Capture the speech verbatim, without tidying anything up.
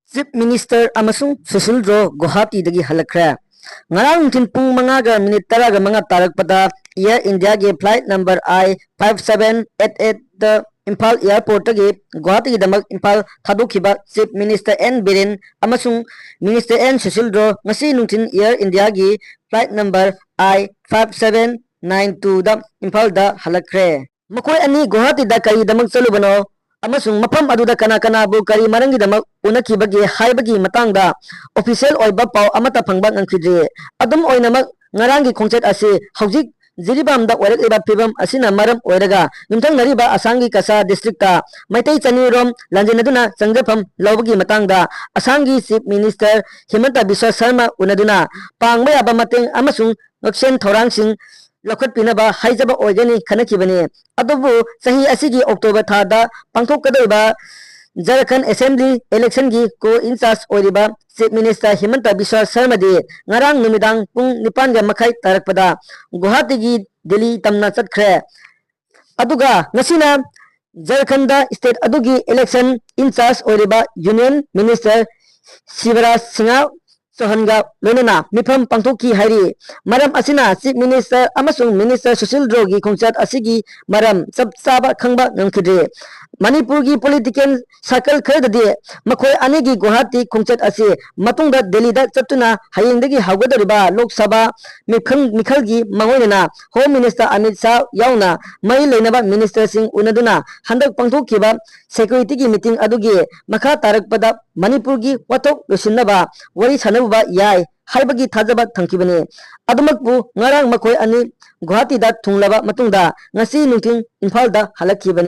Chief Minister ꯑꯃꯁꯨꯡ ꯁꯨꯁꯤꯜ ꯔꯣ ꯒꯨꯋꯥꯍꯥꯇꯤꯗꯒꯤ ꯍꯜꯂꯛꯈ꯭ꯔꯦ꯫ ꯉꯔꯥꯡ ꯅꯨꯡꯊꯤꯜ ꯄꯨꯡ ꯃꯉꯥꯒ ꯃꯤꯅꯤꯠ ꯇꯔꯥꯒ ꯃꯉꯥ ꯇꯥꯔꯛꯄꯗ Air Indiaꯒꯤ flight number I five seven eight eight the Imphal airportꯇꯒꯤ ꯒꯨꯋꯥꯍꯥꯇꯤꯒꯤꯗꯃꯛ Imphal ꯊꯥꯗꯣꯛꯈꯤꯕ Chief Minister N Biren ꯑꯃꯁꯨꯡ Minister N ꯁꯨꯁꯤꯜ ꯔꯣ ꯉꯁꯤ ꯅꯨꯡꯊꯤꯜ Air Indiaꯒꯤ flight number I five seven nine twoꯗ ꯏꯝꯐꯥꯜꯗ ꯍꯜꯂꯛꯈ꯭ꯔꯦ꯫ ꯃꯈꯣꯏ ꯑꯅꯤ ꯒꯨꯋꯥꯍꯥꯇꯤꯗ ꯀꯔꯤꯒꯤꯗꯃꯛ ꯆꯠꯂꯨꯕꯅꯣ ꯑꯃꯁꯨꯡ ꯃꯐꯝ ꯑꯗꯨꯗ ꯀꯅꯥ ꯀꯅꯥꯕꯨ ꯀꯔꯤ ꯃꯔꯝꯒꯤꯗꯃꯛ ꯎꯅꯈꯤꯕꯒꯦ ꯍꯥꯏꯕꯒꯤ ꯃꯇꯥꯡꯗ official ꯑꯣꯏꯕ ꯄꯥꯎ ꯑꯃꯠꯇ ꯐꯪꯕ ꯉꯝꯈꯤꯗ꯭ꯔꯤ꯫ ꯑꯗꯨꯝ ꯑꯣꯏꯅꯃꯛ, ꯉꯔꯥꯡꯒꯤ ꯈꯣꯡꯆꯠ ꯑꯁꯤ ꯍꯧꯖꯤꯛ ꯖꯤꯔꯤꯕꯥꯝꯗ ꯑꯣꯏꯔꯛꯂꯤꯕ ꯐꯤꯕꯝ ꯑꯁꯤꯅ ꯃꯔꯝ ꯑꯣꯏꯔꯒ ꯌꯨꯝꯊꯪꯅꯔꯤꯕ ꯑꯁꯥꯝꯒꯤ ꯀꯁꯥ districtꯇ ꯃꯩꯇꯩ ꯆꯅꯤ ꯔꯣꯝ ꯂꯥꯟꯖꯦꯟꯅꯗꯨꯅ ꯆꯪꯖꯐꯝ ꯂꯧꯕꯒꯤ ꯃꯇꯥꯡꯗ ꯑꯁꯥꯝꯒꯤ Chief Minister ꯍꯤꯃꯟꯇ ꯕꯤꯁ꯭ꯋ ꯁꯔꯃ ꯎꯅꯗꯨꯅ ꯄꯥꯡꯕ ꯌꯥꯕ ꯃꯇꯦꯡ ꯑꯃꯁꯨꯡ ꯉꯛꯁꯦꯟ ꯊꯧꯔꯥꯡꯁꯤꯡ ꯂꯧꯈꯠꯄꯤꯅꯕ ꯍꯥꯏꯖꯕ ꯑꯣꯏꯒꯅꯤ ꯈꯟꯅꯈꯤꯕꯅꯤ꯫ ꯑꯗꯨꯕꯨ ꯆꯍꯤ ꯑꯁꯤꯒꯤ October ꯊꯥꯗ ꯄꯥꯡꯊꯣꯛꯀꯗꯧꯔꯤꯕ Jharkhand Assembly electionꯒꯤ co-incharge ꯑꯣꯏꯔꯤꯕ Chief Minister ꯍꯤꯃꯟꯇ ꯕꯤꯁ꯭ꯋ ꯁꯔꯃꯗꯤ ꯉꯔꯥꯡ ꯅꯨꯃꯤꯗꯥꯡ ꯄꯨꯡ ꯅꯤꯄꯥꯟꯒ ꯃꯈꯥꯏ ꯇꯥꯔꯛꯄꯗ ꯒꯨꯋꯥꯍꯥꯇꯤꯒꯤ ꯗꯤꯜꯂꯤ ꯇꯝꯅ ꯆꯠꯈ꯭ꯔꯦ꯫ ꯑꯗꯨꯒ ꯉꯁꯤꯅ ꯖꯔꯈꯟꯗ state ꯑꯗꯨꯒꯤ election in charge ꯑꯣꯏꯔꯤꯕ Union Minister ꯁꯤꯕꯔꯥꯖ ꯁꯤꯡꯍ ꯆꯧꯍꯥꯟꯒ ꯂꯣꯏꯅꯅ ꯃꯤꯐꯝ ꯄꯥꯡꯊꯣꯛꯈꯤ ꯍꯥꯏꯔꯤ꯫ ꯃꯔꯝ ꯑꯁꯤꯅ Chief Minister ꯑꯃꯁꯨꯡ Minister ꯁꯨꯁꯤꯜ ꯔꯣꯒꯤ ꯈꯣꯡꯆꯠ ꯑꯁꯤꯒꯤ ꯃꯔꯝ ꯆꯞ ꯆꯥꯕ ꯈꯪꯕ ꯉꯝꯈꯤꯗ꯭ꯔꯤ꯫ ꯃꯅꯤꯄꯨꯔꯒꯤ political circle ꯈꯔꯗꯗꯤ ꯃꯈꯣꯏ ꯑꯅꯤꯒꯤ ꯒꯨꯋꯥꯍꯥꯇꯤ ꯈꯣꯡꯆꯠ ꯑꯁꯤ ꯃꯇꯨꯡꯗ ꯗꯦꯜꯂꯤꯗ ꯆꯠꯇꯨꯅ ꯍꯌꯦꯡꯗꯒꯤ ꯍꯧꯒꯗꯧꯔꯤꯕ ꯂꯣꯛ ꯁꯚꯥ ꯃꯤꯈꯜ, ꯃꯤꯈꯜꯒꯤ ꯃꯥꯡꯑꯣꯏꯅꯅ Home Minister ꯑꯃꯤꯠ ꯁꯥꯍ ꯌꯥꯎꯅ ꯃꯔꯤ ꯂꯩꯅꯕ ministerꯁꯤꯡ ꯎꯅꯗꯨꯅ ꯍꯟꯗꯛ ꯄꯥꯡꯊꯣꯛꯈꯤꯕ securityꯒꯤ meeting ꯑꯗꯨꯒꯤ ꯃꯈꯥ ꯇꯥꯔꯛꯄꯗ ꯃꯅꯤꯄꯨꯔꯒꯤ ꯋꯥꯊꯣꯛ ꯂꯣꯏꯁꯤꯟꯅꯕ ꯋꯥꯔꯤ ꯁꯥꯟꯅꯔꯨꯕ ꯌꯥꯏ ꯍꯥꯏꯕꯒꯤ ꯊꯥꯖꯕ ꯊꯝꯈꯤꯕꯅꯤ꯫ ꯑꯗꯨꯃꯛꯄꯨ ꯉꯔꯥꯡ ꯃꯈꯣꯏ ꯑꯅꯤ ꯒꯨꯋꯥꯍꯥꯇꯤꯗ ꯊꯨꯡꯂꯕ ꯃꯇꯨꯡꯗ ꯉꯁꯤ ꯅꯨꯡꯊꯤꯜ ꯏꯝꯐꯥꯜꯗ ꯍꯜꯂꯛꯈꯤꯕꯅꯤ꯫